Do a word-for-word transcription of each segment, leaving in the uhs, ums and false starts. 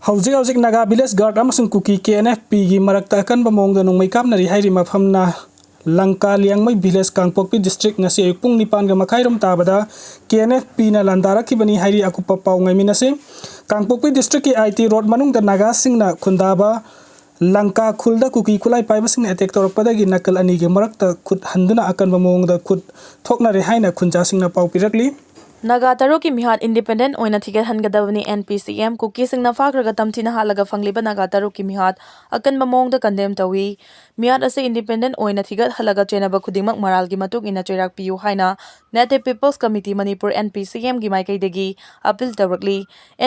ꯍꯧꯖꯤꯛ ꯍꯧꯖꯤꯛ ꯅꯥꯒꯥ ꯚꯤꯂꯦꯖ ꯒꯥꯔꯗ ꯑꯃꯁꯨꯡ ꯀꯨꯀꯤ ꯀꯦ ꯑꯦꯟ ꯑꯦꯐ ꯄꯤꯒꯤ ꯃꯔꯛꯇ ꯑꯀꯟꯕ ꯃꯑꯣꯡꯗ ꯅꯣꯡꯃꯩ ꯀꯥꯞꯅꯔꯤ ꯍꯥꯏꯔꯤ ꯃꯐꯝꯅ ꯂꯪꯀꯥ ꯂꯤꯌꯥꯡꯃꯩ ꯚꯤꯂꯦꯖ, ꯀꯥꯡꯄꯣꯛꯄꯤ ꯗꯤꯁꯇ꯭ꯔꯤꯛ꯫ ꯉꯁꯤ ꯑꯌꯨꯛ ꯄꯨꯡ ꯅꯤꯄꯥꯟꯒ ꯃꯈꯥꯏꯔꯣꯝ ꯇꯥꯕꯗ ꯀꯦ ꯑꯦꯟ ꯑꯦꯐ ꯄꯤꯅ ꯂꯥꯟꯗꯥꯔꯛꯈꯤꯕꯅꯤ ꯍꯥꯏꯔꯤ꯫ ꯑꯀꯨꯞꯄ ꯄꯥꯎ ꯉꯥꯏꯃꯤꯟꯅꯁꯤ꯫ ꯀꯥꯡꯄꯣꯛꯄꯤ ꯗꯤꯁꯇ꯭ꯔꯤꯛꯀꯤ ꯑꯥꯏ ꯇꯤ ꯔꯣꯗ ꯃꯅꯨꯡꯗ ꯅꯥꯒꯥꯁꯤꯡꯅ ꯈꯨꯟꯗꯥꯕ ꯂꯪꯀꯥ ꯈꯨꯜꯗ ꯀꯨꯀꯤ ꯈꯨꯠꯂꯥꯏ ꯄꯥꯏꯕꯁꯤꯡꯅ ꯑꯦꯇꯦꯛ ꯇꯧꯔꯛꯄꯗꯒꯤ ꯅꯥꯀꯜ ꯑꯅꯤꯒꯤ ꯃꯔꯛꯇ ꯈꯨꯠ ꯍꯟꯗꯨꯅ ꯑꯀꯟꯕ ꯃꯑꯣꯡꯗ ꯈꯨꯠ ꯊꯣꯛꯅꯔꯦ ꯍꯥꯏꯅ ꯈꯨꯟꯖꯥꯁꯤꯡꯅ ꯄꯥꯎ ꯄꯤꯔꯛꯂꯤ꯫ ꯅꯥꯒꯥ ꯇꯔꯨꯛꯀꯤ ꯃꯤꯍꯥꯠ ꯏꯟꯗꯤꯄꯦꯟꯗꯦꯟ ꯑꯣꯏꯅ ꯊꯤꯒꯠꯍꯟꯒꯗꯕꯅꯤ, ꯑꯦꯟ ꯄꯤ ꯁꯤ ꯑꯦꯝ꯫ ꯀꯨꯀꯤꯁꯤꯡꯅ ꯐꯥꯈ꯭ꯔꯒ ꯇꯝꯊꯤꯅ ꯍꯥꯠꯂꯒ ꯐꯪꯂꯤꯕ ꯅꯥꯒꯥ ꯇꯔꯨꯛꯀꯤ ꯃꯤꯍꯥꯠ ꯑꯀꯟꯕ ꯃꯑꯣꯡꯗ ꯀꯟꯗꯦꯝ ꯇꯧꯏ꯫ ꯃꯤꯍꯥꯠ ꯑꯁꯤ ꯏꯟꯗꯤꯄꯦꯟꯗꯦꯟ ꯑꯣꯏꯅ ꯊꯤꯒꯠꯍꯜꯂꯒ ꯆꯦꯟꯅꯕ ꯈꯨꯗꯤꯡꯃꯛ ꯃꯔꯥꯜꯒꯤ ꯃꯇꯨꯡ ꯏꯟꯅ ꯆꯩꯔꯥꯛ ꯄꯤꯌꯨ ꯍꯥꯏꯅ Native People's Committee Manipur, N P C M, ꯒꯤ ꯃꯥꯏꯀꯩꯗꯒꯤ appeal ꯇꯧꯔꯛꯂꯤ꯫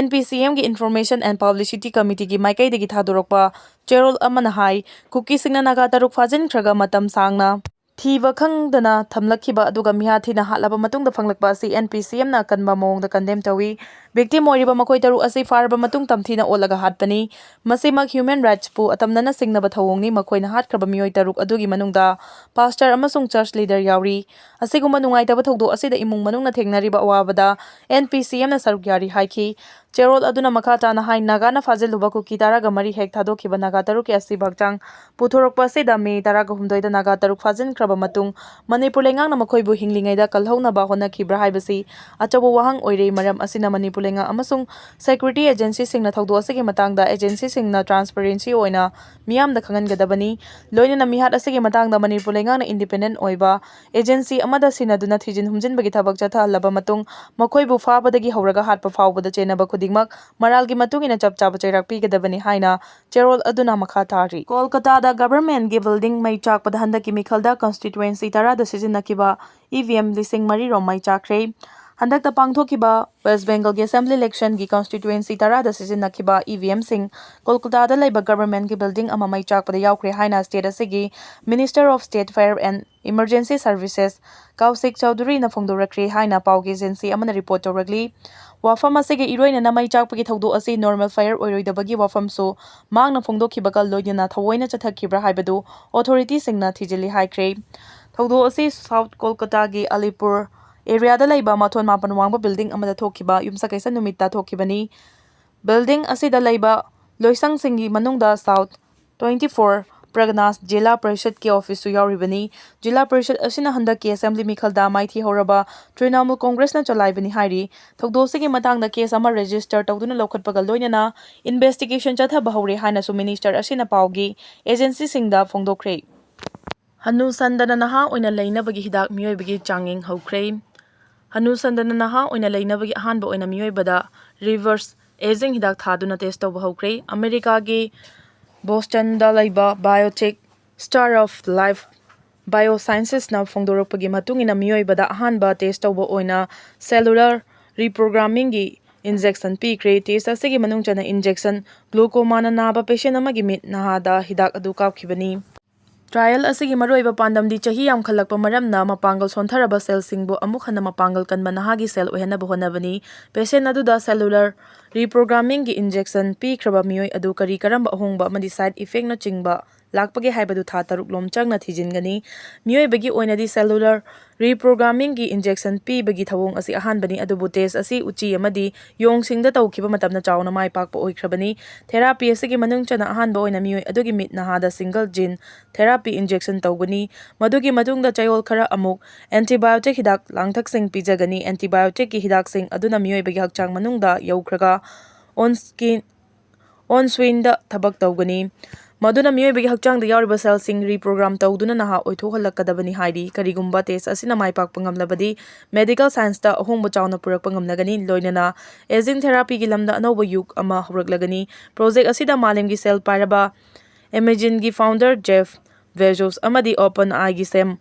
N P C M ꯒꯤ Information and Publicity Committee ꯒꯤ ꯃꯥꯏꯀꯩꯗꯒꯤ ꯊꯥꯗꯣꯔꯛꯄ ꯆꯦꯔꯣꯜ ꯑꯃꯅ ꯍꯥꯏ, ꯀꯨꯀꯤꯁꯤꯡꯅ ꯅꯥꯒꯥ ꯇꯔꯨꯛ ꯐꯥꯖꯤꯟꯈ꯭ꯔꯒ ꯃꯇꯝ ꯁꯥꯡꯅ ꯊꯤꯕ ꯈꯪꯗꯅ ꯊꯝꯂꯛꯈꯤꯕ ꯑꯗꯨꯒ ꯃꯤꯍꯥꯠ ꯊꯤꯅ ꯍꯥꯠꯂꯕ ꯃꯇꯨꯡꯗ ꯐꯪꯂꯛꯄ ꯑꯁꯤ N P C M ꯅ ꯑꯀꯟꯕ ꯃꯑꯣꯡꯗ ꯀꯟꯗꯦꯝ ꯇꯧꯏ꯫ Victim ꯑꯣꯏꯔꯤꯕ ꯃꯈꯣꯏ ꯇꯔꯨꯛ ꯑꯁꯤ ꯐꯥꯔꯕ ꯃꯇꯨꯡ ꯇꯝꯊꯤꯅ ꯑꯣꯠꯂꯒ ꯍꯥꯠꯄꯅꯤ꯫ ꯃꯁꯤꯃꯛ human rights ꯄꯨ ꯑꯇꯝꯅꯅ ꯁꯤꯡꯅꯕ ꯊꯧꯑꯣꯡꯅꯤ꯫ ꯃꯈꯣꯏꯅ ꯍꯥꯠꯈ꯭ꯔꯕ ꯃꯤꯑꯣꯏ ꯇꯔꯨꯛ ꯑꯗꯨꯒꯤ ꯃꯅꯨꯡꯗ pastor ꯑꯃꯁꯨꯡ church leader ꯌꯥꯎꯔꯤ꯫ ꯑꯁꯤꯒꯨꯝꯕ ꯅꯨꯡꯉꯥꯏꯇꯕ ꯊꯧꯗꯣꯛ ꯑꯁꯤꯗ ꯏꯃꯨꯡ ꯃꯅꯨꯡꯅ ꯊꯦꯡꯅꯔꯤꯕ ꯑꯋꯥꯕꯗ N P C M ꯅ ꯁꯔꯨꯛ ꯌꯥꯔꯤ ꯍꯥꯏꯈꯤ꯫ ꯆꯦꯔꯣꯜ ꯑꯗꯨꯅ ꯃꯈꯥ ꯇꯥꯅ ꯍꯥꯏ, ꯅꯥꯒꯥꯅ ꯐꯥꯖꯤꯜꯂꯨꯕ ꯀꯨꯀꯤ ꯇꯔꯥꯒ ꯃꯔꯤ ꯍꯦꯛ ꯊꯥꯗꯣꯛꯈꯤꯕ ꯅꯥꯒꯥ ꯇꯔꯨꯛꯀꯤ ꯑꯁꯤꯕ ꯍꯛꯆꯥꯡ ꯄꯨꯊꯣꯔꯛꯄ ꯑꯁꯤꯗ ꯃꯦ ꯇꯔꯥꯒ ꯍꯨꯝꯗꯣꯏꯗ ꯅꯥꯒꯥ ꯇꯔꯨꯛ ꯐꯥꯖꯤꯟꯈ꯭ꯔꯕ ꯃꯇꯨꯡ ꯃꯅꯤꯄꯨꯔ ꯂꯩꯉꯥꯛꯅ ꯃꯈꯣꯏꯕꯨ ꯍꯤꯡꯂꯤꯉꯩꯗ ꯀꯜꯍꯧꯅꯕ ꯍꯣꯠꯅꯈꯤꯕ꯭ꯔꯥ ꯍꯥꯏꯕꯁꯤ ꯑꯆꯧꯕ ꯋꯥꯍꯪ ꯑꯣꯏꯔꯦ꯫ ꯃꯔꯝ ꯑꯁꯤꯅ ꯃꯅꯤꯄꯨꯔ ꯂꯩꯉꯥꯛ ꯑꯃꯁꯨꯡ security agency ꯁꯤꯡꯅ ꯊꯧꯗꯣꯛ ꯑꯁꯤꯒꯤ ꯃꯇꯥꯡꯗ agency ꯁꯤꯡꯅ transparency ꯑꯣꯏꯅ ꯃꯤꯌꯥꯝꯗ ꯈꯪꯍꯟꯒꯗꯕꯅꯤ꯫ ꯂꯣꯏꯅꯅ ꯃꯤꯍꯥꯠ ꯑꯁꯤꯒꯤ ꯃꯇꯥꯡꯗ ꯃꯅꯤꯄꯨꯔ ꯂꯩꯉꯥꯛꯅ independent ꯑꯣꯏꯕ agency ꯑꯃꯗ ꯁꯤꯟꯅꯗꯨꯅ ꯊꯤꯖꯤꯟ ꯍꯨꯝꯖꯤꯟꯕꯒꯤ ꯊꯕꯛ ꯆꯠꯊꯍꯜꯂꯕ ꯃꯇꯨꯡ ꯃꯈꯣꯏꯕꯨ ꯐꯥꯕꯗꯒꯤ ꯍꯧꯔꯒ ꯍꯥꯠꯄ ꯐꯥꯎꯕꯗ ꯆꯦꯟꯅꯕ ꯈꯨꯗꯤꯡꯃꯛ ꯃꯔꯥꯜꯒꯤ ꯃꯇꯨꯡ ꯏꯟꯅ ꯆꯞ ꯆꯥꯕ ꯆꯩꯔꯥꯛ ꯄꯤꯒꯗꯕꯅꯤ ꯍꯥꯏꯅ ꯆꯦꯔꯣꯜ ꯑꯗꯨꯅ ꯃꯈꯥ ꯇꯥꯔꯤ꯫ ꯀꯣꯜꯀꯇꯥꯗ government ꯀꯤ building ꯃꯩ ꯆꯥꯛꯄꯗ ꯍꯟꯗꯛꯀꯤ ꯃꯤꯈꯜꯗ constituency ꯇꯔꯥꯗ ꯁꯤꯖꯤꯟꯅꯈꯤꯕ E V M ꯂꯤꯁꯤꯡ ꯃꯔꯤ ꯔꯣꯝ ꯃꯩ ꯆꯥꯛꯈ꯭ꯔꯦ꯫ ꯍꯟꯗꯛꯇ ꯄꯥꯡꯊꯣꯛꯈꯤꯕ West Bengal ꯒꯤ assembly election ꯒꯤ constituency ꯇꯔꯥꯗ ꯁꯤꯖꯤꯟꯅꯈꯤꯕ E V M ꯁꯤꯡ ꯀꯣꯜꯀꯇꯥꯗ ꯂꯩꯕ government ꯀꯤ building ꯑꯃ ꯃꯩ ꯆꯥꯛꯄꯗ ꯌꯥꯎꯈ꯭ꯔꯦ ꯍꯥꯏꯅ state ꯑꯁꯤꯒꯤ Minister of State Fire and Emergency Services ꯀꯧꯁꯤꯛ ꯆꯧꯙꯨꯔꯤꯅ ꯐꯣꯡꯗꯣꯔꯛꯈ꯭ꯔꯦ ꯍꯥꯏꯅ ꯄꯥꯎꯒꯤ agency ꯑꯃꯅ report ꯇꯧꯔꯛꯂꯤ꯫ ꯋꯥꯐꯝ ꯑꯁꯤꯒꯤ ꯏꯔꯣꯏꯅꯅ ꯃꯩ ꯆꯥꯛꯄꯒꯤ ꯊꯧꯗꯣꯛ ꯑꯁꯤ normal fire ꯑꯣꯏꯔꯣꯏꯗꯕꯒꯤ ꯋꯥꯐꯝꯁꯨ ꯃꯍꯥꯛꯅ ꯐꯣꯡꯗꯣꯛꯈꯤꯕꯒ ꯂꯣꯏꯅꯅ ꯊꯑꯣꯏꯅ ꯆꯠꯊꯈꯤꯕ꯭ꯔꯥ ꯍꯥꯏꯕꯗꯨ authority ꯁꯤꯡꯅ ꯊꯤꯖꯤꯜꯂꯤ ꯍꯥꯏꯈ꯭ꯔꯦ꯫ ꯊꯧꯗꯣꯛ ꯑꯁꯤ South ꯀꯣꯜꯀꯇꯥꯒꯤ ꯑꯂꯤꯄꯨꯔ area ꯗ ꯂꯩꯕ ꯃꯊꯣꯟ ꯃꯥꯄꯟ ꯋꯥꯡꯕ building ꯑꯃꯗ ꯊꯣꯛꯈꯤꯕ ꯌꯨꯝꯁꯀꯩꯁ ꯅꯨꯃꯤꯠꯇ ꯊꯣꯛꯈꯤꯕꯅꯤ꯫ ꯕꯤꯜꯗꯤꯡ ꯑꯁꯤꯗ ꯂꯩꯕ ꯂꯣꯏꯁꯪꯁꯤꯡꯒꯤ ꯃꯅꯨꯡꯗ ꯁꯥꯎꯠ ꯇ꯭ꯋꯦꯟꯇꯤ ꯐꯣꯔ ꯄ꯭ꯔꯒꯅꯥꯁ ꯖꯤꯂꯥ ꯄꯔꯤꯁꯠꯀꯤ ꯑꯣꯐꯤꯁꯁꯨ ꯌꯥꯎꯔꯤꯕꯅꯤ꯫ ꯖꯤꯂꯥ ꯄꯔꯤꯁꯠ ꯑꯁꯤꯅ ꯍꯟꯗꯛꯀꯤ ꯑꯦꯁꯦꯝꯕ꯭ꯂꯤ ꯃꯤꯈꯜꯗ ꯃꯥꯏꯊꯤꯍꯧꯔꯕ ꯇ꯭ꯔꯤꯅꯥꯃꯨꯜ ꯀꯣꯡꯒ꯭ꯔꯦꯁꯅ ꯆꯂꯥꯏꯕꯅꯤ ꯍꯥꯏꯔꯤ꯫ ꯊꯧꯗꯣꯛꯁꯤꯒꯤ ꯃꯇꯥꯡꯗ ꯀꯦꯁ ꯑꯃ ꯔꯦꯖꯤꯁꯇꯔ ꯇꯧꯗꯨꯅ ꯂꯧꯈꯠꯄꯒ ꯂꯣꯏꯅꯅ ꯏꯟꯚꯦꯁꯇꯤꯒꯦꯁꯟ ꯆꯠꯊꯕ ꯍꯧꯔꯦ ꯍꯥꯏꯅꯁꯨ ꯃꯤꯅꯤꯁꯇꯔ ꯑꯁꯤꯅ ꯄꯥꯎꯒꯤ ꯑꯦꯖꯦꯟꯁꯤꯁꯤꯡꯗ ꯐꯣꯡꯗꯣꯛꯈ꯭ꯔꯦ꯫ ꯍꯅꯨꯁꯟꯗꯅ ꯅꯍꯥ ꯑꯣꯏꯅ ꯂꯩꯅꯕꯒꯤ ꯍꯤꯗꯥꯛ ꯃꯤꯑꯣꯏꯕꯒꯤ ꯆꯥꯡꯌꯦꯡ ꯍꯧꯈ꯭ꯔꯦ꯫ ꯍꯅꯨꯁꯟꯗꯅ ꯅꯍꯥ ꯑꯣꯏꯅ ꯂꯩꯅꯕꯒꯤ ꯑꯍꯥꯟꯕ ꯑꯣꯏꯅ ꯃꯤꯑꯣꯏꯕꯗ ꯔꯤꯚꯔꯁ ꯑꯦꯖꯤꯡ ꯍꯤꯗꯥꯛ ꯊꯥꯗꯨꯅ ꯇꯦꯁ ꯇꯧꯕ ꯍꯧꯈ꯭ꯔꯦ꯫ ꯑꯃꯦꯔꯤꯀꯥꯒꯤ ꯕꯣꯁꯇꯟꯗ ꯂꯩꯕ ꯕꯥꯏꯑꯣꯇꯦꯛ ꯁ꯭ꯇꯥꯔ ꯑꯣꯐ ꯂꯥꯏꯐ ꯕꯥꯏꯑꯣꯁꯥꯏꯟꯁꯦꯁꯅ ꯐꯣꯡꯗꯣꯔꯛꯄꯒꯤ ꯃꯇꯨꯡ ꯏꯟꯅ ꯃꯤꯑꯣꯏꯕꯗ ꯑꯍꯥꯟꯕ ꯇꯦꯁ ꯇꯧꯕ ꯑꯣꯏꯅ ꯁꯦꯂꯨꯂꯔ ꯔꯤꯄ꯭ꯔꯣꯒ꯭ꯔꯥꯃꯤꯡꯒꯤ ꯏꯟꯖꯦꯛꯁꯟ ꯄꯤꯈ꯭ꯔꯦ꯫ ꯇꯦꯁ ꯑꯁꯤꯒꯤ ꯃꯅꯨꯡ ꯆꯟꯅ ꯏꯟꯖꯦꯛꯁꯟ ꯒ꯭ꯂꯣꯀꯣꯃꯥꯅ ꯅꯥꯕ ꯄꯦꯁꯦꯟ ꯑꯃꯒꯤ ꯃꯤꯠ ꯅꯍꯥꯗ ꯍꯤꯗꯥꯛ ꯑꯗꯨ ꯀꯥꯞꯈꯤꯕꯅꯤ꯫ ꯇ꯭ꯔꯥꯏꯌꯦꯜ ꯑꯁꯤꯒꯤ ꯃꯔꯨꯑꯣꯏꯕ ꯄꯥꯟꯗꯝꯗꯤ ꯆꯍꯤ ꯌꯥꯝꯈꯠꯂꯛꯄ ꯃꯔꯝꯅ ꯃꯄꯥꯡꯒꯜ ꯁꯣꯟꯊꯔꯕ ꯁꯦꯜꯁꯤꯡꯕꯨ ꯑꯃꯨꯛ ꯍꯟꯅ ꯃꯄꯥꯡꯒꯜ ꯀꯟꯕ ꯅꯍꯥꯒꯤ ꯁꯦꯜ ꯑꯣꯏꯍꯟꯅꯕ ꯍꯣꯠꯅꯕꯅꯤ꯫ ꯄꯦꯁꯦꯟ ꯑꯗꯨꯗ ꯁꯦꯂꯨꯂꯔ ꯔꯤꯄ꯭ꯔꯣꯒ꯭ꯔꯥꯃꯤꯡꯒꯤ ꯏꯟꯖꯦꯛꯁꯟ ꯄꯤꯈ꯭ꯔꯕ ꯃꯤꯑꯣꯏ ꯑꯗꯨ ꯀꯔꯤ ꯀꯔꯝꯕ ꯑꯍꯣꯡꯕ ꯑꯃꯗꯤ ꯁꯥꯏꯗ ꯏꯐꯦꯛꯅꯆꯤꯡꯕ ꯂꯥꯛꯄꯒꯦ ꯍꯥꯏꯕꯗꯨ ꯊꯥ ꯇꯔꯨꯛ ꯂꯣꯝ ꯆꯪꯅ ꯊꯤꯖꯤꯟꯒꯅꯤ꯫ ꯃꯤꯑꯣꯏꯕꯒꯤ ꯑꯣꯏꯅꯗꯤ ꯁꯦꯂꯨꯂꯔ ꯔꯤꯄ꯭ꯔꯣꯒ꯭ꯔꯥꯃꯤꯡꯒꯤ ꯏꯟꯖꯦꯛꯁꯟ ꯄꯤꯕꯒꯤ ꯊꯧꯑꯣꯡ ꯑꯁꯤ ꯑꯍꯥꯟꯕꯅꯤ, ꯑꯗꯨꯕꯨ ꯇꯦꯁ ꯑꯁꯤ ꯎꯆꯤ ꯑꯃꯗꯤ ꯌꯣꯡꯁꯤꯡꯗ ꯇꯧꯈꯤꯕ ꯃꯇꯝꯗ ꯆꯥꯎꯅ ꯃꯥꯏ ꯄꯥꯛꯄ ꯑꯣꯏꯈ꯭ꯔꯕꯅꯤ꯫ ꯊꯦꯔꯥꯄꯤ ꯑꯁꯤꯒꯤ ꯃꯅꯨꯡ ꯆꯟꯅ ꯑꯍꯥꯟꯕ ꯑꯣꯏꯅ ꯃꯤꯑꯣꯏ ꯑꯗꯨꯒꯤ ꯃꯤꯠ ꯅꯍꯥꯗ ꯁꯤꯡꯒꯜ ꯖꯤꯟ ꯊꯦꯔꯥꯄꯤ ꯏꯟꯖꯦꯛꯁꯟ ꯇꯧꯒꯅꯤ꯫ ꯃꯗꯨꯒꯤ ꯃꯇꯨꯡꯗ ꯆꯌꯣꯜ ꯈꯔ ꯑꯃꯨꯛ ꯑꯦꯟꯇꯤꯕꯥꯏꯑꯣꯇꯤꯛ ꯍꯤꯗꯥꯛ ꯂꯥꯡꯊꯛꯁꯤꯡ ꯄꯤꯖꯒꯅꯤ꯫ ꯑꯦꯟꯇꯤꯕꯥꯏꯑꯣꯇꯤꯛꯀꯤ ꯍꯤꯗꯥꯛꯁꯤꯡ ꯑꯗꯨꯅ ꯃꯤꯑꯣꯏꯕꯒꯤ ꯍꯛꯆꯥꯡ ꯃꯅꯨꯡꯗ ꯌꯧꯈ꯭ꯔꯒ ꯑꯣꯟ ꯁ꯭ꯀꯤꯟ ꯑꯣꯟ ꯁ꯭ꯋꯤꯟꯗ ꯊꯕꯛ ꯇꯧꯒꯅꯤ꯫ ꯃꯗꯨꯅ ꯃꯤꯑꯣꯏꯕꯒꯤ ꯍꯛꯆꯥꯡꯗ ꯌꯥꯎꯔꯤꯕ ꯁꯦꯜꯁꯤꯡ ꯔꯤꯄ꯭ꯔꯣꯒ꯭ꯔꯥꯝ ꯇꯧꯗꯨꯅ ꯅꯍꯥ ꯑꯣꯏꯊꯣꯛꯍꯜꯂꯛꯀꯗꯕꯅꯤ ꯍꯥꯏꯔꯤ꯫ ꯀꯔꯤꯒꯨꯝꯕ ꯇꯦꯁ ꯑꯁꯤꯅ ꯃꯥꯏ ꯄꯥꯛꯄ ꯉꯝꯂꯕꯗꯤ ꯃꯦꯗꯤꯀꯦꯜ ꯁꯥꯏꯟꯁꯇ ꯑꯍꯣꯡꯕ ꯆꯥꯎꯅ ꯄꯨꯔꯛꯄ ꯉꯝꯂꯒꯅꯤ, ꯂꯣꯏꯅꯅ ꯑꯦꯖꯤꯡ ꯊꯦꯔꯥꯄꯤꯒꯤ ꯂꯝꯗ ꯑꯅꯧꯕ ꯌꯨꯒ ꯑꯃ ꯍꯧꯔꯛꯂꯒꯅꯤ꯫ ꯄ꯭ꯔꯣꯖꯦꯛ ꯑꯁꯤꯗ ꯃꯥꯂꯦꯝꯒꯤ ꯁꯦꯜ ꯄꯥꯏꯔꯕ ꯑꯦꯃꯦꯖꯤꯟꯒꯤ ꯐꯥꯎꯟꯗꯔ ꯖꯦꯐ ꯕꯦꯖꯣꯁ ꯑꯃꯗꯤ ꯑꯣꯄꯟ ꯑꯥꯏꯒꯤ ꯁꯦꯝ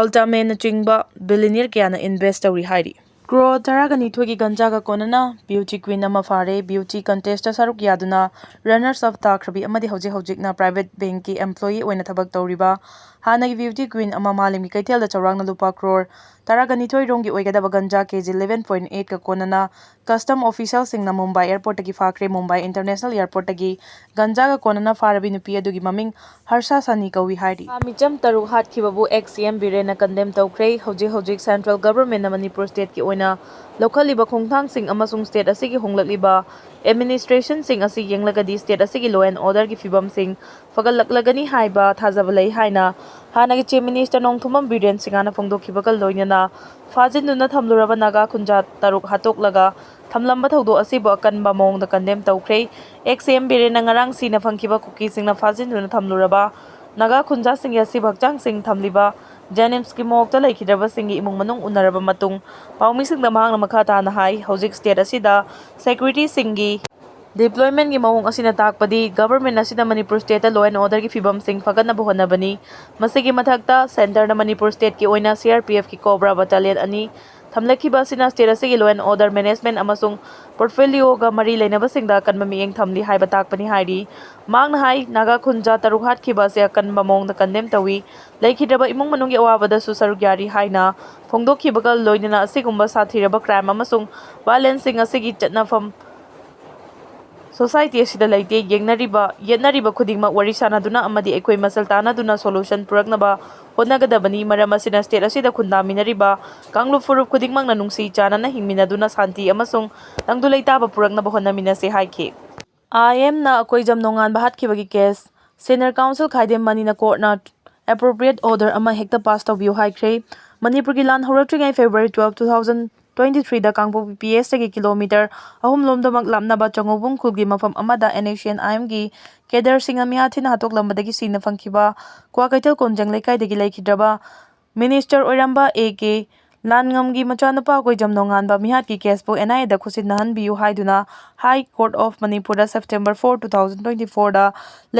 ꯑꯜꯇꯥꯃꯦꯟꯅꯆꯤꯡꯕ ꯕꯤꯂꯤꯅꯤꯌꯔ ꯀꯌꯥꯅ ꯏꯟꯚꯦꯁ ꯇꯧꯔꯤ ꯍꯥꯏꯔꯤ꯫ ꯀ꯭ꯔꯣꯔ ꯇꯔꯥꯒ ꯅꯤꯊꯣꯏꯒꯤ ꯒꯟꯖꯥꯒ ꯀꯣꯟꯅꯅ ꯕ꯭ꯌꯨꯇꯤ ꯀ꯭ꯋꯤꯟ ꯑꯃ ꯐꯥꯔꯦ꯫ ꯕ꯭ꯌꯨꯇꯤ ꯀꯟꯇꯦꯁꯇ ꯁꯔꯨꯛ ꯌꯥꯗꯨꯅ ꯔꯟꯅꯔꯁ ꯑꯞ ꯇꯥꯈ꯭ꯔꯕꯤ ꯑꯃꯗꯤ ꯍꯧꯖꯤꯛ ꯍꯧꯖꯤꯛꯅ ꯄ꯭ꯔꯥꯏꯚꯦꯠ ꯕꯦꯡꯛꯀꯤ ꯑꯦꯝꯄ꯭ꯂꯣꯌꯤ ꯑꯣꯏꯅ ꯊꯕꯛ ꯇꯧꯔꯤꯕ ꯍꯥꯟꯅꯒꯤ ꯕ꯭ꯌꯨꯇꯤ ꯀ꯭ꯋꯤꯟ ꯑꯃ ꯃꯥꯂꯦꯝꯒꯤ ꯀꯩꯊꯦꯜꯗ ꯆꯥꯎꯔꯥꯛꯅ ꯂꯨꯄꯥ ꯀ꯭ꯔꯣꯔ ꯇꯔꯥꯒ ꯅꯤꯊꯣꯏ ꯔꯣꯝꯒꯤ ꯑꯣꯏꯒꯗꯕ ꯒꯟꯖꯥ ꯀꯦ ꯖꯤ ꯏꯂꯦꯚꯦꯟ ꯄꯣꯏꯟꯠ ꯑꯩꯠꯀ ꯀꯣꯟꯅꯅ ꯀꯁꯇꯝ ꯑꯣꯐꯤꯁꯤꯌꯦꯜꯁꯤꯡꯅ ꯃꯨꯝꯕꯥꯏ ꯑꯦꯌꯔꯄꯣꯔꯠꯇꯒꯤ ꯐꯥꯈ꯭ꯔꯦ꯫ ꯃꯨꯝꯕꯥꯏ ꯏꯟꯇꯔꯅꯦꯁꯅꯦꯜ ꯑꯦꯌꯔꯄꯣꯔꯠꯇꯒꯤ ꯒꯟꯖꯥꯒ ꯀꯣꯟꯅꯅ ꯐꯥꯔꯕꯤ ꯅꯨꯄꯤ ꯑꯗꯨꯒꯤ ꯃꯃꯤꯡ ꯍꯔꯁꯥ ꯁꯥꯅꯤ ꯀꯧꯏ ꯍꯥꯏꯔꯤ꯫ ꯃꯤꯆꯝ ꯇꯔꯨꯛ ꯍꯥꯠꯈꯤꯕꯕꯨ ꯑꯦꯛꯁ ꯁꯤ ꯑꯦꯝ ꯕꯤꯔꯦꯟꯅ ꯀꯟꯗꯦꯝ ꯇꯧꯈ꯭ꯔꯦ꯫ ꯍꯧꯖꯤꯛ ꯍꯧꯖꯤꯛ ꯁꯦꯟꯇ꯭ꯔꯦꯜ ꯒꯚꯔꯟꯃꯦꯟꯠꯅ ꯃꯅꯤꯄꯨꯔ ꯁ꯭ꯇꯦꯠꯀꯤ ꯑꯣꯏꯅ ꯂꯧꯈꯠꯂꯤꯕ ꯈꯣꯡꯊꯥꯡꯁꯤꯡ ꯑꯃꯁꯨꯡ state ꯑꯁꯤꯒꯤ ꯍꯣꯡꯂꯛꯂꯤꯕ administrationꯁꯤꯡ ꯑꯁꯤ ꯌꯦꯡꯂꯒꯗꯤ state ꯑꯁꯤꯒꯤ law and orderꯒꯤ ꯐꯤꯕꯝꯁꯤꯡ ꯐꯒꯠꯂꯛꯂꯒꯅꯤ ꯍꯥꯏꯕ ꯊꯥꯖꯕ ꯂꯩ ꯍꯥꯏꯅ ꯍꯥꯟꯅꯒꯤ Chief Minister ꯅꯣꯡꯊꯣꯝꯕꯝ ꯕꯤꯔꯦꯟ ꯁꯤꯡꯍꯅ ꯐꯣꯡꯗꯣꯛꯈꯤꯕꯒ ꯂꯣꯏꯅꯅ ꯐꯥꯖꯤꯟꯗꯨꯅ ꯊꯝꯂꯨꯔꯕ ꯅꯥꯒꯥ ꯈꯨꯟꯖꯥ ꯇꯔꯨꯛ ꯍꯥꯠꯇꯣꯛꯂꯒ ꯊꯝꯂꯝꯕ ꯊꯧꯗꯣꯛ ꯑꯁꯤꯕꯨ ꯑꯀꯟꯕ ꯃꯑꯣꯡꯗ condemn ꯇꯧꯈ꯭ꯔꯦ꯫ Ex CM ꯕꯤꯔꯦꯟꯅ ꯉꯔꯥꯡ ꯁꯤꯅ ꯐꯪꯈꯤꯕ ꯀꯨꯀꯤꯁꯤꯡꯅ ꯐꯥꯖꯤꯟꯗꯨꯅ ꯊꯝꯂꯨꯔꯕ ꯅꯥꯒꯥ ꯈꯨꯟꯖꯥꯁꯤꯡꯒꯤ ꯑꯁꯤꯕ ꯍꯛꯆꯥꯡꯁꯤꯡ ꯊꯝꯂꯤꯕ ꯖꯦꯅꯤꯝꯁꯀꯤ ꯃꯣꯔꯒꯇ ꯂꯩꯈꯤꯗ꯭ꯔꯕꯁꯤꯡꯒꯤ ꯏꯃꯨꯡ ꯃꯅꯨꯡ ꯎꯅꯔꯕ ꯃꯇꯨꯡ ꯄꯥꯎꯃꯤꯁꯤꯡꯗ ꯃꯍꯥꯛꯅ ꯃꯈꯥ ꯇꯥꯅ ꯍꯥꯏ, ꯍꯧꯖꯤꯛ state ꯑꯁꯤꯗ securityꯁꯤꯡꯒꯤ deploymentꯀꯤ ꯃꯑꯣꯡ ꯑꯁꯤꯅ ꯇꯥꯛꯄꯗꯤ government ꯑꯁꯤꯅ ꯃꯅꯤꯄꯨꯔ stateꯇ law and orderꯒꯤ ꯐꯤꯕꯝꯁꯤꯡ ꯐꯒꯠꯅꯕ ꯍꯣꯠꯅꯕꯅꯤ꯫ ꯃꯁꯤꯒꯤ ꯃꯊꯛꯇ centreꯅ ꯃꯅꯤꯄꯨꯔ stateꯀꯤ ꯑꯣꯏꯅ CRPFꯀꯤ COBRA battalion ꯑꯅꯤ ꯊꯝꯂꯛꯈꯤꯕ ꯑꯁꯤꯅ state ꯑꯁꯤꯒꯤ law and order management ꯑꯃꯁꯨꯡ portfolioꯒ ꯃꯔꯤ ꯂꯩꯅꯕꯁꯤꯡꯗ ꯑꯀꯟꯕ ꯃꯤꯠꯌꯦꯡ ꯊꯝꯂꯤ ꯍꯥꯏꯕ ꯇꯥꯛꯄꯅꯤ ꯍꯥꯏꯔꯤ꯫ ꯃꯍꯥꯛꯅ ꯍꯥꯏ, ꯅꯥꯒꯥ ꯈꯨꯟꯖꯥ ꯇꯔꯨꯛ ꯍꯥꯠꯈꯤꯕ ꯑꯁꯤ ꯑꯀꯟꯕ ꯃꯑꯣꯡꯗ condemn ꯇꯧꯏ꯫ ꯂꯩꯈꯤꯗ꯭ꯔꯕ ꯏꯃꯨꯡ ꯃꯅꯨꯡꯒꯤ ꯑꯋꯥꯕꯗꯁꯨ ꯁꯔꯨꯛ ꯌꯥꯔꯤ ꯍꯥꯏꯅ ꯐꯣꯡꯗꯣꯛꯈꯤꯕꯒ ꯂꯣꯏꯅꯅ ꯑꯁꯤꯒꯨꯝꯕ ꯁꯥꯊꯤꯔꯕ crime ꯑꯃꯁꯨꯡ violenceꯁꯤꯡ ꯑꯁꯤꯒꯤ ꯆꯠꯅꯐꯝ society ꯑꯁꯤꯗ ꯂꯩꯇꯦ꯫ ꯌꯦꯡꯅꯔꯤꯕ, ꯌꯦꯠꯅꯔꯤꯕ ꯈꯨꯗꯤꯡꯃꯛ ꯋꯥꯔꯤ ꯁꯥꯅꯗꯨꯅ ꯑꯃꯗꯤ ꯑꯩꯈꯣꯏ ꯃꯁꯦꯜ ꯇꯥꯟꯅꯗꯨꯅ solution ꯄꯨꯔꯛꯅꯕ ꯍꯣꯠꯅꯒꯗꯕꯅꯤ꯫ ꯃꯔꯝ ꯑꯁꯤꯅ state ꯑꯁꯤꯗ ꯈꯨꯟꯗꯥꯃꯤꯟꯅꯔꯤꯕ ꯀꯥꯡꯂꯨꯞ ꯐꯨꯔꯨꯞ ꯈꯨꯗꯤꯡꯃꯛꯅ ꯅꯨꯡꯁꯤ ꯆꯥꯟꯅꯅ ꯍꯤꯡꯃꯤꯟꯅꯗꯨꯅ ꯁꯥꯟꯇꯤ ꯑꯃꯁꯨꯡ ꯇꯪꯗꯨ ꯂꯩꯇꯥꯕ ꯄꯨꯔꯛꯅꯕ ꯍꯣꯠꯅꯃꯤꯟꯅꯁꯤ ꯍꯥꯏꯈꯤ꯫ IMꯅ ꯑꯀꯣꯏꯖꯝ ꯅꯣꯡꯉꯥꯟꯕ ꯍꯥꯠꯈꯤꯕꯒꯤ case Senior Counsel ꯈꯥꯏꯗꯦꯝ ꯃꯅꯤꯅ courtꯅ appropriate order ꯑꯃ ꯍꯦꯛꯇ pass ꯇꯧꯕꯤꯌꯨ ꯍꯥꯏꯈ꯭ꯔꯦ꯫ ꯃꯅꯤꯄꯨꯔꯒꯤ ꯂꯥꯟ ꯍꯧꯔꯛꯇ꯭ꯔꯤꯉꯩ February twelve, two thousand twenty threeꯗ ꯀꯥꯡꯄꯣꯛꯄꯤ PHꯇꯒꯤ kilometre ꯑꯍꯨꯝ ꯂꯣꯝꯗꯃꯛ ꯂꯥꯞꯅꯕ ꯆꯉꯧꯕꯨꯡ ꯈꯨꯜꯒꯤ ꯃꯐꯝ ꯑꯃꯗ NSCN-IMꯒꯤ cadreꯁꯤꯡꯅ ꯃꯤꯍꯥꯠ ꯊꯤꯅ ꯍꯥꯠꯇꯣꯛꯂꯝꯕꯗꯒꯤ ꯁꯤꯅ ꯐꯪꯈꯤꯕ ꯀ꯭ꯋꯥꯀꯩꯊꯦꯜ ꯀꯣꯟꯖꯪ ꯂꯩꯀꯥꯏꯗꯒꯤ ꯂꯩꯈꯤꯗ꯭ꯔꯕ minister ꯑꯣꯏꯔꯝꯕ A K ꯂꯥꯟꯉꯝꯒꯤ ꯃꯆꯥꯅꯨꯄꯥ ꯑꯀꯣꯏꯖꯝ ꯅꯣꯡꯉꯥꯟꯕ ꯃꯤꯍꯥꯠꯀꯤ caseꯄꯨ NIAꯗ ꯈꯨꯠꯁꯤꯟꯅꯍꯟꯕꯤꯌꯨ ꯍꯥꯏꯗꯨꯅ High Court of Manipurꯗ September four, two thousand twenty fourꯗ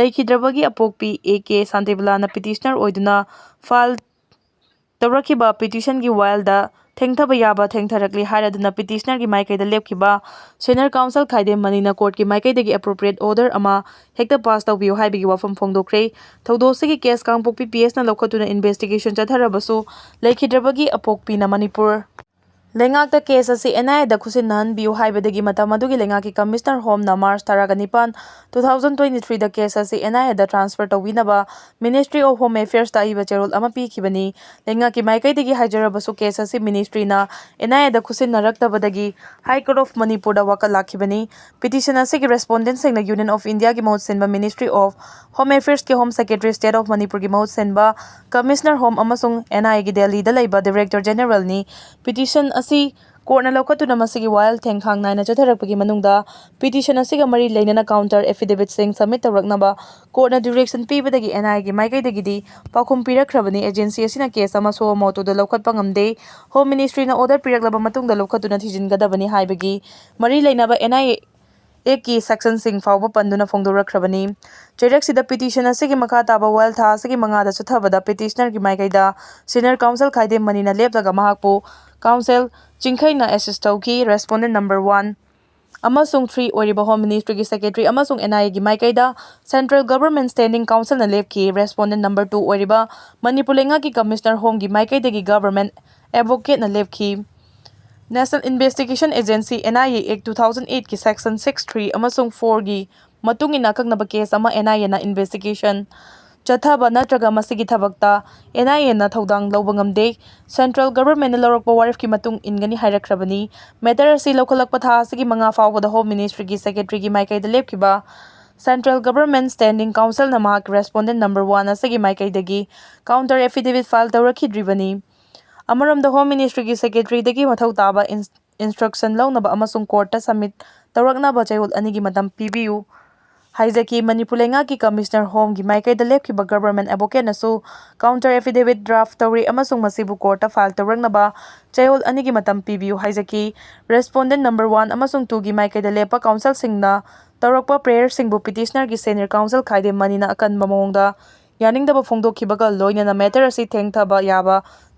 ꯂꯩꯈꯤꯗ꯭ꯔꯕꯒꯤ ꯑꯄꯣꯛꯄꯤ A K ꯁꯥꯟꯇꯤꯕꯂꯥꯅ petitioner ꯑꯣꯏꯗꯨꯅ file ꯇꯧꯔꯛꯈꯤꯕ petitionꯒꯤ fileꯗ ꯊꯦꯡꯊꯕ ꯌꯥꯕ ꯊꯦꯡꯊꯔꯛꯂꯤ ꯍꯥꯏꯔꯗꯨꯅ petitionerꯒꯤ ꯃꯥꯏꯀꯩꯗ ꯂꯦꯞꯈꯤꯕ Senior Counsel ꯈꯥꯏꯗꯦꯝ ꯃꯅꯤꯅ courtꯀꯤ ꯃꯥꯏꯀꯩꯗꯒꯤ appropriate order ꯑꯃ ꯍꯦꯛꯇ pass ꯇꯧꯕꯤꯌꯨ ꯍꯥꯏꯕꯒꯤ ꯋꯥꯐꯝ ꯐꯣꯡꯗꯣꯛꯈ꯭ꯔꯦ꯫ ꯊꯧꯗꯣꯛ ꯑꯁꯤꯒꯤ case ꯀꯥꯡꯄꯣꯛꯄꯤ PHꯅ ꯂꯧꯈꯠꯇꯨꯅ investigation ꯆꯠꯊꯔꯕꯁꯨ ꯂꯩꯈꯤꯗ꯭ꯔꯕꯒꯤ ꯑꯄꯣꯛꯄꯤꯅ ꯃꯅꯤꯄꯨꯔ ꯂꯩꯉꯥꯛꯇ ꯀꯦꯁ ꯑꯁꯤ ꯑꯦꯟ ꯑꯥꯏ ꯑꯦꯗ ꯈꯨꯠꯁꯤꯟꯅꯍꯟꯕꯤꯌꯨ ꯍꯥꯏꯕꯗꯒꯤ ꯃꯇꯝ ꯑꯗꯨꯒꯤ ꯂꯩꯉꯥꯛꯀꯤ ꯀꯃꯤꯁꯅꯔ ꯍꯣꯝꯅ ꯃꯥꯔꯆ ꯇꯔꯥꯒ ꯅꯤꯄꯥꯟ, two thousand twenty-threeꯗ ꯀꯦꯁ ꯑꯁꯤ ꯑꯦꯟ ꯑꯥꯏ ꯑꯦꯗ ꯇ꯭ꯔꯥꯟꯁꯐꯔ ꯇꯧꯕꯤꯅꯕ Ministry of Home Affairsꯇ ꯑꯏꯕ ꯆꯦꯔꯣꯜ ꯑꯃ ꯄꯤꯈꯤꯕꯅꯤ꯫ ꯂꯩꯉꯥꯛꯀꯤ ꯃꯥꯏꯀꯩꯗꯒꯤ ꯍꯥꯏꯖꯔꯕꯁꯨ, ꯀꯦꯁ ꯑꯁꯤ ꯃꯤꯅꯤꯁꯇ꯭ꯔꯤꯅ ꯑꯦꯟ ꯑꯥꯏ ꯑꯦꯗ ꯈꯨꯠꯁꯤꯟꯅꯔꯛꯇꯕꯗꯒꯤ ꯍꯥꯏ ꯀꯣꯔꯠ ꯑꯣꯐ ꯃꯅꯤꯄꯨꯔꯗ ꯋꯥꯀꯠ ꯂꯥꯛꯈꯤꯕꯅꯤ꯫ ꯄꯤꯇꯤꯁꯟ ꯑꯁꯤꯒꯤ ꯔꯦꯁꯄꯣꯟꯗꯦꯟꯁꯤꯡꯅ Union of Indiaꯒꯤ ꯃꯍꯨꯠ ꯁꯤꯟꯕ Ministry of Home Affairsꯀꯤ ꯍꯣꯝ ꯁꯦꯀ꯭ꯔꯦꯇꯔꯤ, State of Manipurꯒꯤ ꯃꯍꯨꯠ ꯁꯤꯟꯕ ꯀꯃꯤꯁꯅꯔ ꯍꯣꯝ ꯑꯃꯁꯨꯡ ꯑꯦꯟ ꯑꯥꯏ ꯑꯦꯒꯤ ꯗꯦꯜꯂꯤꯗ ꯂꯩꯕ ꯗꯤꯔꯦꯛꯇꯔ ꯖꯦꯅꯔꯦꯜꯅꯤ꯫ ꯄꯤꯇꯤꯁꯟ ꯑꯁꯤ ꯀꯣꯔꯠꯅ ꯂꯧꯈꯠꯇꯨꯅ ꯃꯁꯤꯒꯤ ꯋꯥꯌꯦꯜ ꯊꯦꯡꯈꯥꯡ ꯅꯥꯏꯅ ꯆꯠꯊꯔꯛꯄꯒꯤ ꯃꯅꯨꯡꯗ ꯄꯤꯇꯤꯁꯟ ꯑꯁꯤꯒ ꯃꯔꯤ ꯂꯩꯅꯅ counter ꯑꯦꯐꯤꯗꯦꯕꯤꯠꯁꯤꯡ submit ꯇꯧꯔꯛꯅꯕ ꯀꯣꯔꯠꯅ direction ꯄꯤꯕꯗꯒꯤ and I ꯑꯦꯒꯤ ꯃꯥꯏꯀꯩꯗꯒꯤꯗꯤ ꯄꯥꯎꯈꯨꯝ ꯄꯤꯔꯛꯈ꯭ꯔꯕꯅꯤ꯫ ꯑꯦꯖꯦꯟꯁꯤ ꯑꯁꯤꯅ ꯀꯦꯁ ꯑꯃ suo motoꯗ ꯂꯧꯈꯠꯄ ꯉꯝꯗꯦ꯫ ꯍꯣꯝ ꯃꯤꯅꯤꯁꯇ꯭ꯔꯤꯅ ꯑꯣꯔꯗꯔ ꯄꯤꯔꯛꯂꯕ ꯃꯇꯨꯡꯗ ꯂꯧꯈꯠꯇꯨꯅ ꯊꯤꯖꯤꯟꯒꯗꯕꯅꯤ ꯍꯥꯏꯕꯒꯤ ꯃꯔꯤ ꯂꯩꯅꯕ ꯑꯦꯟ ꯑꯥꯏ ꯑꯦ ꯑꯦꯛꯀꯤ ꯁꯦꯛꯁꯟꯁꯤꯡ ꯐꯥꯎꯕ ꯄꯟꯗꯨꯅ ꯐꯣꯡꯗꯣꯔꯛꯈ꯭ꯔꯕꯅꯤ꯫ ꯆꯩꯔꯛꯁꯤꯗ ꯄꯤꯇꯤꯁꯟ ꯑꯁꯤꯒꯤ ꯃꯈꯥ ꯇꯥꯕ ꯋꯥꯌꯦꯜ ꯊꯥ ꯑꯁꯤꯒꯤ ꯃꯉꯥꯗ ꯆꯠꯊꯕꯗ ꯄꯤꯇꯤꯁꯅꯔꯒꯤ ꯃꯥꯏꯀꯩꯗ ꯁꯤꯅꯤꯌꯔ ꯀꯥꯎꯟꯁꯤꯜ ꯈꯥꯏꯗꯦꯝ ꯃꯅꯤꯅ ꯂꯦꯞꯂꯒ ꯃꯍꯥꯛꯄꯨ ꯀꯥꯎꯟꯁꯤꯜ ꯆꯤꯡꯈꯩꯅ ꯑꯦꯁꯤꯁ ꯇꯧꯈꯤ꯫ ꯔꯦꯁꯄꯣꯟꯗꯦꯟ ꯅꯝꯕꯔ ꯋꯥꯟ ꯑꯃꯁꯨꯡ ꯊ꯭ꯔꯤ ꯑꯣꯏꯔꯤꯕ ꯍꯣꯝ ꯃꯤꯅꯤꯁꯇ꯭ꯔꯤꯒꯤ ꯁꯦꯀ꯭ꯔꯦꯇꯔꯤ ꯑꯃꯁꯨꯡ ꯑꯦꯟ ꯑꯥꯏ ꯑꯦꯒꯤ ꯃꯥꯏꯀꯩꯗ ꯁꯦꯟꯇ꯭ꯔꯦꯜ ꯒꯚꯔꯟꯃꯦꯟꯠ ꯁ꯭ꯇꯦꯟꯗꯤꯡ ꯀꯥꯎꯟꯁꯤꯜꯅ ꯂꯦꯞꯈꯤ꯫ ꯔꯦꯁꯄꯣꯟꯗꯦꯟ ꯅꯝꯕꯔ ꯇꯨ ꯑꯣꯏꯔꯤꯕ ꯃꯅꯤꯄꯨꯔ ꯂꯩꯉꯥꯛꯀꯤ ꯀꯃꯤꯁꯅꯔ ꯍꯣꯝꯒꯤ ꯃꯥꯏꯀꯩꯗꯒꯤ government ꯑꯦꯗꯚꯣꯀꯦꯠꯅ ꯂꯦꯞꯈꯤ꯫ National Investigation Agency, N I A Act two thousand eight ꯀꯤ ꯁꯦꯛꯁꯟ six three ꯑꯃꯁꯨꯡ four ꯒꯤ ꯃꯇꯨꯡ ꯏꯟꯅ ꯑꯀꯛꯅꯕ ꯀꯦꯁ ꯑꯃ ꯑꯦꯟ ꯑꯥꯏ ꯑꯦꯅ ꯏꯟꯚꯦꯁꯇꯤꯒꯦꯁꯟ ꯆꯠꯊꯕ ꯅꯠꯇ꯭ꯔꯒ ꯃꯁꯤꯒꯤ ꯊꯕꯛꯇ ꯑꯦꯟ ꯑꯥꯏ ꯑꯦꯅ ꯊꯧꯗꯥꯡ ꯂꯧꯕ ꯉꯝꯗꯦ꯫ ꯁꯦꯟꯇ꯭ꯔꯦꯜ ꯒꯚꯔꯟꯃꯦꯟꯠꯅ ꯂꯧꯔꯛꯄ ꯋꯥꯔꯦꯞꯀꯤ ꯃꯇꯨꯡ ꯏꯟꯒꯅꯤ ꯍꯥꯏꯔꯛꯈ꯭ꯔꯕꯅꯤ꯫ ꯃꯦꯇꯔ ꯑꯁꯤ ꯂꯧꯈꯠꯂꯛꯄ ꯊꯥ ꯑꯁꯤꯒꯤ ꯃꯉꯥ ꯐꯥꯎꯕꯗ ꯍꯣꯝ ꯃꯤꯅꯤꯁꯇ꯭ꯔꯤꯒꯤ ꯁꯦꯀ꯭ꯔꯦꯇꯔꯤꯒꯤ ꯃꯥꯏꯀꯩꯗ ꯂꯦꯞꯈꯤꯕ ꯁꯦꯟꯇ꯭ꯔꯦꯜ ꯒꯚꯔꯟꯃꯦꯟꯠ ꯁ꯭ꯇꯦꯟꯗꯤꯡ ꯀꯥꯎꯟꯁꯤꯜꯅ ꯃꯍꯥꯛꯀꯤ ꯔꯦꯁꯄꯣꯟꯗꯦꯟꯠ ꯅꯝꯕꯔ ꯋꯥꯟ ꯑꯁꯤꯒꯤ ꯃꯥꯏꯀꯩꯗꯒꯤ ꯀꯥꯎꯟꯇꯔ ꯑꯦꯐꯤꯗꯦꯕꯤꯠ ꯐꯥꯏꯜ ꯇꯧꯔꯛꯈꯤꯗ꯭ꯔꯤꯕꯅꯤ꯫ ꯑꯃꯔꯣꯝꯗ, ꯍꯣꯝ ꯃꯤꯅꯤꯁꯇ꯭ꯔꯤꯒꯤ ꯁꯦꯀ꯭ꯔꯦꯇꯔꯤꯗꯒꯤ ꯃꯊꯧ ꯇꯥꯕ ꯏꯟ-, ꯏꯟꯁꯇ꯭ꯔꯛꯁꯟ ꯂꯧꯅꯕ ꯑꯃꯁꯨꯡ ꯀꯣꯔꯠꯇ ꯁꯕꯃꯤꯠ ꯇꯧꯔꯛꯅꯕ ꯆꯌꯣꯜ ꯑꯅꯤꯒꯤ ꯃꯇꯝ ꯄꯤꯕꯤꯌꯨ ꯍꯥꯏꯖꯈꯤ꯫ ꯃꯅꯤꯄꯨꯔ ꯂꯩꯉꯥꯛꯀꯤ ꯀꯃꯤꯁꯅꯔ ꯍꯣꯝꯒꯤ ꯃꯥꯏꯀꯩꯗ ꯂꯦꯞꯈꯤꯕ ꯒꯚꯔꯟꯃꯦꯟꯠ ꯑꯦꯗꯚꯣꯀꯦꯠꯅꯁꯨ ꯀꯥꯎꯟꯇꯔ ꯑꯦꯐꯤꯗꯦꯕꯤꯠ ꯗ꯭ꯔꯥꯐ ꯇꯧꯔꯤ ꯑꯃꯁꯨꯡ ꯃꯁꯤꯕꯨ ꯀꯣꯔꯠꯇ ꯐꯥꯏꯜ ꯇꯧꯔꯛꯅꯕ ꯆꯌꯣꯜ ꯑꯅꯤꯒꯤ ꯃꯇꯝ ꯄꯤꯕꯤꯌꯨ ꯍꯥꯏꯖꯈꯤ꯫ ꯔꯦꯁꯄꯣꯟꯗꯦꯟꯠ ꯅꯝꯕꯔ ꯋꯥꯟ ꯑꯃꯁꯨꯡ ꯇꯨꯒꯤ ꯃꯥꯏꯀꯩꯗ ꯂꯦꯞꯄ ꯀꯥꯎꯟꯁꯤꯜꯁꯤꯡꯅ ꯇꯧꯔꯛꯄ ꯄ꯭ꯔꯦꯌꯔꯁꯤꯡꯕꯨ ꯄꯤꯇꯤꯁꯅꯔꯒꯤ ꯁꯦꯅꯤꯌꯔ ꯀꯥꯎꯟꯁꯤꯜ ꯈꯥꯏꯗꯦꯝ ꯃꯅꯤꯅ ꯑꯀꯟꯕ ꯃꯑꯣꯡꯗ ꯌꯥꯅꯤꯡꯗꯕ ꯐꯣꯡꯗꯣꯛꯈꯤꯕꯒ ꯂꯣꯏꯅꯅ matter ꯑꯁꯤ ꯊꯦꯡꯊꯕ ꯌꯥꯕ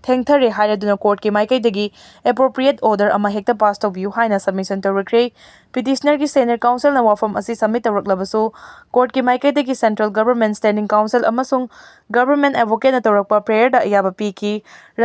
ꯊꯦꯡꯊꯔꯦ ꯍꯥꯏꯔꯗꯨꯅ courtꯀꯤ ꯃꯥꯏꯀꯩꯗꯒꯤ appropriate order ꯑꯃ ꯍꯦꯛꯇ pass ꯇꯧꯕꯤꯌꯨ ꯍꯥꯏꯅ submission ꯇꯧꯔꯛꯈ꯭ꯔꯦ꯫ Petitionerꯒꯤ senior counselꯅ ꯋꯥꯐꯝ ꯑꯁꯤ submit ꯇꯧꯔꯛꯂꯕꯁꯨ courtꯀꯤ ꯃꯥꯏꯀꯩꯗꯒꯤ central government, standing counsel ꯑꯃꯁꯨꯡ government advocateꯅ ꯇꯧꯔꯛꯄ prayerꯗ ꯑꯌꯥꯕ ꯄꯤꯈꯤ꯫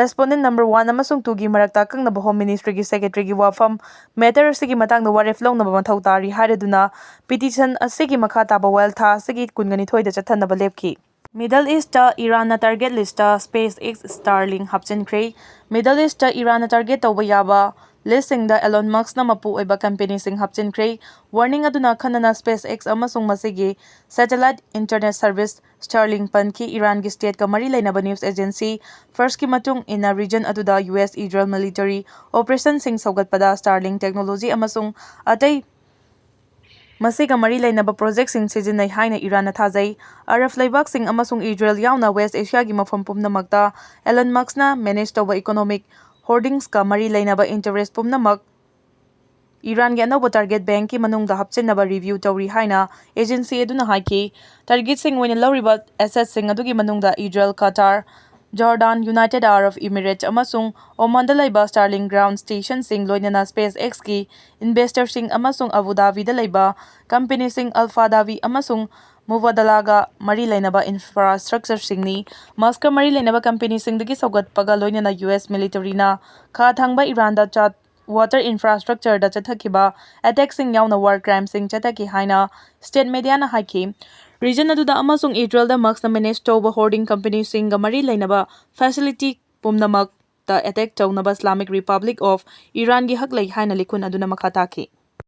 Respondent number one ꯑꯃꯁꯨꯡ twoꯒꯤ ꯃꯔꯛꯇ ꯑꯀꯛꯅꯕ Home Ministryꯒꯤ secretaryꯒꯤ ꯋꯥꯐꯝ matter ꯑꯁꯤꯒꯤ ꯃꯇꯥꯡꯗ ꯋꯥꯔꯦꯞ ꯂꯧꯅꯕ ꯃꯊꯧ ꯇꯥꯔꯤ ꯍꯥꯏꯔꯗꯨꯅ petition ꯑꯁꯤꯒꯤ ꯃꯈꯥ ꯇꯥꯕ ꯋꯥꯌꯦꯜ ꯊꯥ ꯑꯁꯤꯒꯤ ꯀꯨꯟꯒ ꯅꯤꯊꯣꯏꯗ ꯆꯠꯊꯅꯕ ꯂꯦꯞꯈꯤ꯫ Middle Eastꯇ ꯏꯔꯥꯟꯅ target listꯇ SpaceX Starlink ꯍꯥꯞꯆꯤꯟꯈ꯭ꯔꯦ꯫ Middle Eastꯇ ꯏꯔꯥꯟꯅ target ꯇꯧꯕ ꯌꯥꯕ listꯁꯤꯡꯗ Elon Muskꯅ ꯃꯄꯨ ꯑꯣꯏꯕ companyꯁꯤꯡ ꯍꯥꯞꯆꯤꯟꯈ꯭ꯔꯦ꯫ Warning ꯑꯗꯨꯅ ꯑꯈꯟꯅꯅ SpaceX ꯑꯃꯁꯨꯡ ꯃꯁꯤꯒꯤ satellite internet service Starlink ꯄꯟꯈꯤ꯫ ꯏꯔꯥꯟꯒꯤ stateꯀ ꯃꯔꯤ ꯂꯩꯅꯕ news agency Farsꯀꯤ ꯃꯇꯨꯡ ꯏꯟꯅ, region ꯑꯗꯨꯗ US-Israel military operationꯁꯤꯡ ꯁꯧꯒꯠꯄꯗ Starlink technology ꯑꯃꯁꯨꯡ ꯑꯇꯩ ꯃꯁꯤꯒ ꯃꯔꯤ ꯂꯩꯅꯕ projectꯁꯤꯡ ꯁꯤꯖꯤꯟꯅꯩ ꯍꯥꯏꯅ ꯏꯔꯥꯟꯅ ꯊꯥꯖꯩ꯫ ꯑꯔꯕ ꯂꯩꯕꯥꯛꯁꯤꯡ ꯑꯃꯁꯨꯡ ꯏꯖꯔꯦꯜ ꯌꯥꯎꯅ West Asiaꯒꯤ ꯃꯐꯝ ꯄꯨꯝꯅꯃꯛꯇ Elon Muskꯅ manage ꯇꯧꯕ economic holdingꯁꯀ ꯃꯔꯤ ꯂꯩꯅꯕ interest ꯄꯨꯝꯅꯃꯛ ꯏꯔꯥꯟꯒꯤ ꯑꯅꯧꯕ target bankꯀꯤ ꯃꯅꯨꯡꯗ ꯍꯥꯞꯆꯤꯟꯅꯕ review ꯇꯧꯔꯤ ꯍꯥꯏꯅ agency ꯑꯗꯨꯅ ꯍꯥꯏꯈꯤ꯫ Targetꯁꯤꯡ ꯑꯣꯏꯅ ꯂꯧꯔꯤꯕ assetꯁꯤꯡ ꯑꯗꯨꯒꯤ ꯃꯅꯨꯡꯗ Israel, Qatar, Jordan, United Arab Emirates ꯑꯃꯁꯨꯡ Omanꯗ ꯂꯩꯕ Starlink ground stationꯁꯤꯡ, ꯂꯣꯏꯅꯅ SpaceXꯀꯤ investorꯁꯤꯡ ꯑꯃꯁꯨꯡ ꯑꯕꯨ ꯙꯥꯕꯤꯗ ꯂꯩꯕ companyꯁꯤꯡ Alpha Dhabi ꯑꯃꯁꯨꯡ Mubadalaꯒ ꯃꯔꯤ ꯂꯩꯅꯕ infrastructureꯁꯤꯡꯅꯤ꯫ Muskꯀ ꯃꯔꯤ ꯂꯩꯅꯕ companyꯁꯤꯡꯗꯒꯤ ꯁꯧꯒꯠꯄꯒ ꯂꯣꯏꯅꯅ US militaryꯅ ꯈꯥ ꯊꯪꯕ ꯏꯔꯥꯟꯗ ꯆꯥꯠ water infrastructureꯗ ꯆꯠꯊꯈꯤꯕ attackꯁꯤꯡ ꯌꯥꯎꯅ war crimeꯁꯤꯡ ꯆꯠꯊꯈꯤ ꯍꯥꯏꯅ state mediaꯅ ꯍꯥꯏꯈꯤ꯫ Region ꯑꯗꯨꯗ ꯑꯃꯁꯨꯡ ꯏꯖꯔꯦꯜꯗ Muskꯅ manage ꯇꯧꯕ holding companyꯁꯤꯡꯒ ꯃꯔꯤ ꯂꯩꯅꯕ facility ꯄꯨꯝꯅꯃꯛꯇ attack ꯇꯧꯅꯕ Islamic Republic of Iranꯒꯤ ꯍꯛ ꯂꯩ ꯍꯥꯏꯅ ꯂꯤꯈꯨꯟ ꯑꯗꯨꯅ ꯃꯈꯥ ꯇꯥꯈꯤ꯫